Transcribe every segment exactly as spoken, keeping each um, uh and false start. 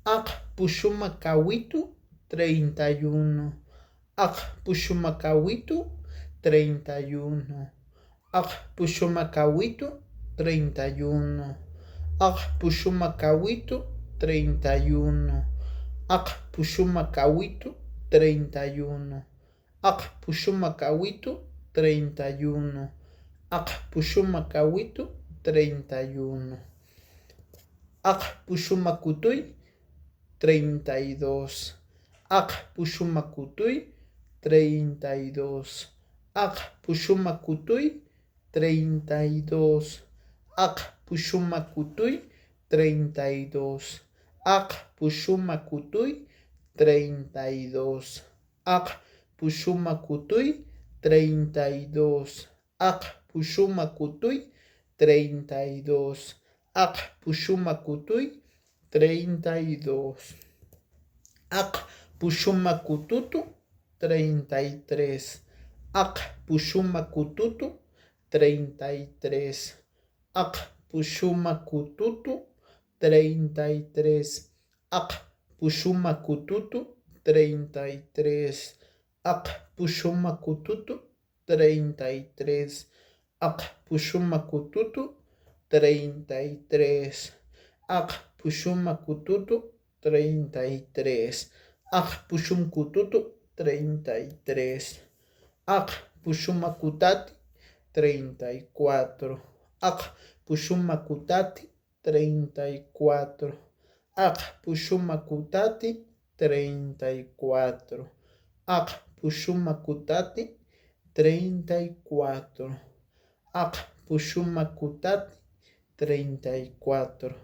Akpuxumacahuitu, treinta y uno. Akpuxumacahuitu, treinta y uno. Akpuxumacahuitu, treinta y uno. Akpuxumacahuitu, treinta y uno. Akpuxumacahuitu, treinta y uno. Akpuxumacahuitu, treinta y uno. Akpuxumacahuitu, treinta y uno. Akpuxumacutuy, treinta y dos. Akpuxumacutuy, treinta y dos. Akpuxumacutuy, treinta y dos. Akpuxumacutuy, treinta y dos. Akpuxumacutuy, treinta y dos. Akpuxumacutuy, treinta y dos. Akpuxumacutuy, treinta y dos. Akpuxumacutuy, treinta y dos. Akpuxumacututu, treinta y tres. Akpuxumacututu, treinta y tres. Akpuxumacututu, treinta y tres. Akpuxumacututu, treinta y tres. Akpuxumacututu, treinta y tres. Akpuxumacututu, treinta y tres. Akpuxumacututu, treinta y tres. Akpuxumcututu, treinta y tres. Akpuxumacutati, treinta y cuatro. Akpuxumacutati, treinta y cuatro. Akpuxumacutati, treinta y cuatro. Akpuxumacutati, treinta y cuatro. Akpuxumacutati, treinta y cuatro.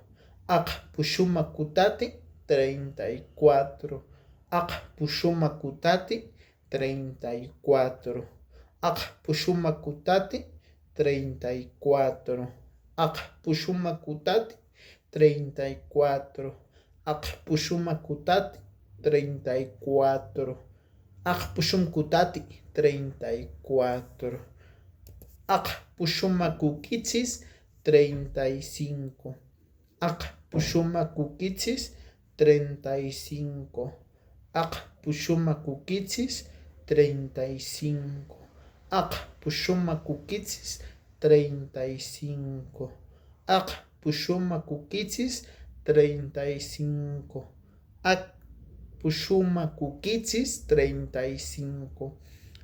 Akpuxumacutati, treinta y cuatro. Akpuxumacutati, treinta y cuatro. Akpuxumacutati, treinta y cuatro. Akpuxumacutati, treinta y cuatro. Akpuxumacutati, treinta y cuatro. Akpuxumcutati, treinta y cuatro. Akpuxumacuquitzis, treinta y cinco. Akpuxumacuquitzis, treinta y cinco. Akpuxumacuquitzis, treinta y cinco. Akpuxumacuquitzis, treinta y cinco. Akpuxumacuquitzis, treinta y cinco. Akpuxumacuquitzis, treinta y cinco.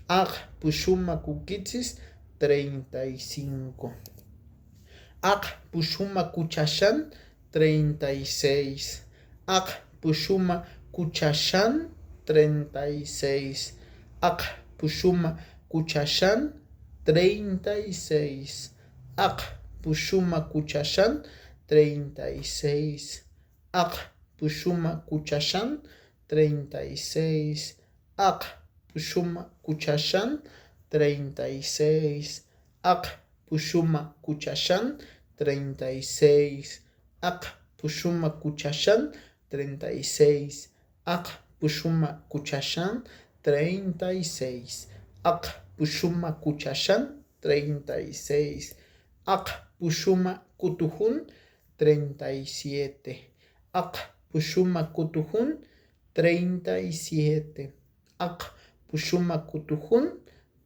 Akpuxumacuquitzis, treinta y cinco. Akpuxumacuchaxan, treinta y seis. Akpuxumacuchaxan, treinta y seis. Akpuxumacuchaxan, treinta y seis. Akpuxumacuchaxan, treinta y seis. Akpuxumacuchaxan, treinta y seis. Akpuxumacuchaxan, treinta y seis. Akpuxumacuchaxan, treinta y seis. Akpuxumacuchaxan, treinta y seis. Akpuxumacuchaxan, treinta y seis. Akpuxumacuchaxan, treinta y seis. Akpuxumacutujun, treinta y siete. Akpuxumacutujun, treinta y siete. Akpuxumacutujun,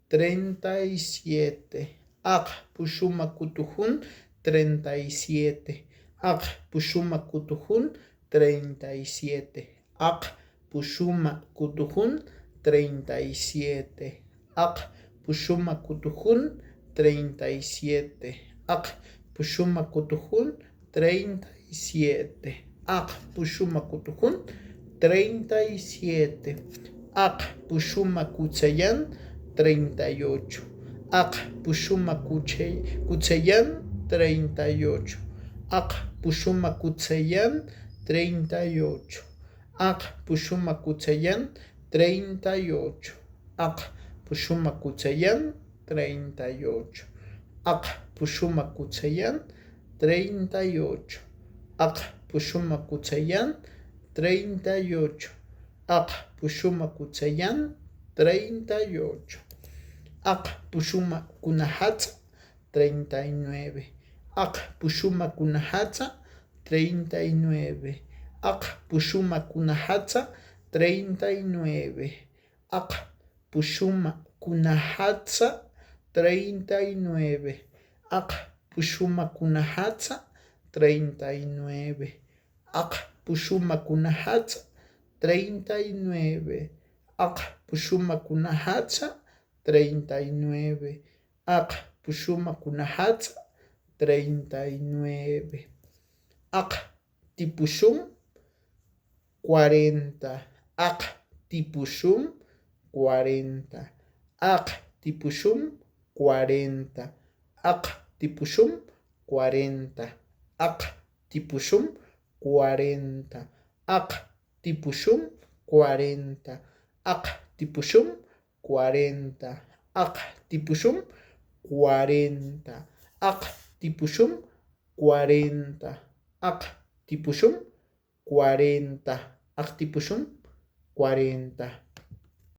treinta y siete. Akpuxumacutujun, treinta y siete. Akpuxumacutujun, treinta y siete. Akpuxumacutujun, treinta y siete. Akpuxumacutujun, treinta y siete. Akpuxumacutujun, treinta y siete. Akpuxumacutujun, treinta y siete. Akpuxumacutzayan, treinta y ocho. Akpuxumacutzayan, treinta y ocho. Akpuxumacutzayan, treinta y ocho. Akpuxumacutzayan, treinta y ocho. Akpuxumacutzayan, treinta y ocho. Akpuxumacutzayan, treinta y ocho. Akpuxumacutzayan, treinta y ocho. Akpuxumacutzayan, treinta y ocho. Akpuxumacunajatza, treinta y nueve. Akpuxumacunajatza, treinta y nueve. Ak puxuma cunajatza, treinta y nueve. Ak puxuma cunajatza, treinta y nueve. Ak puxuma cunajatza, treinta y nueve. Ak puxuma cunajatza, treinta y nueve. Ak puxuma cunajatza, treinta y nueve. Ak puxuma cunajatza, treinta y nueve. Ak tipuxum, cuarenta. Ak tipuxum, cuarenta. Ak tipuxum, cuarenta. Ak tipuxum, cuarenta. Ak tipuxum, cuarenta. Ak tipuxum, cuarenta. Ak tipuxum, cuarenta. Ak tipuxum, cuarenta. Ak tipuxum, cuarenta. Ak tipuxum, cuarenta. Ak tipuxum, cuarenta.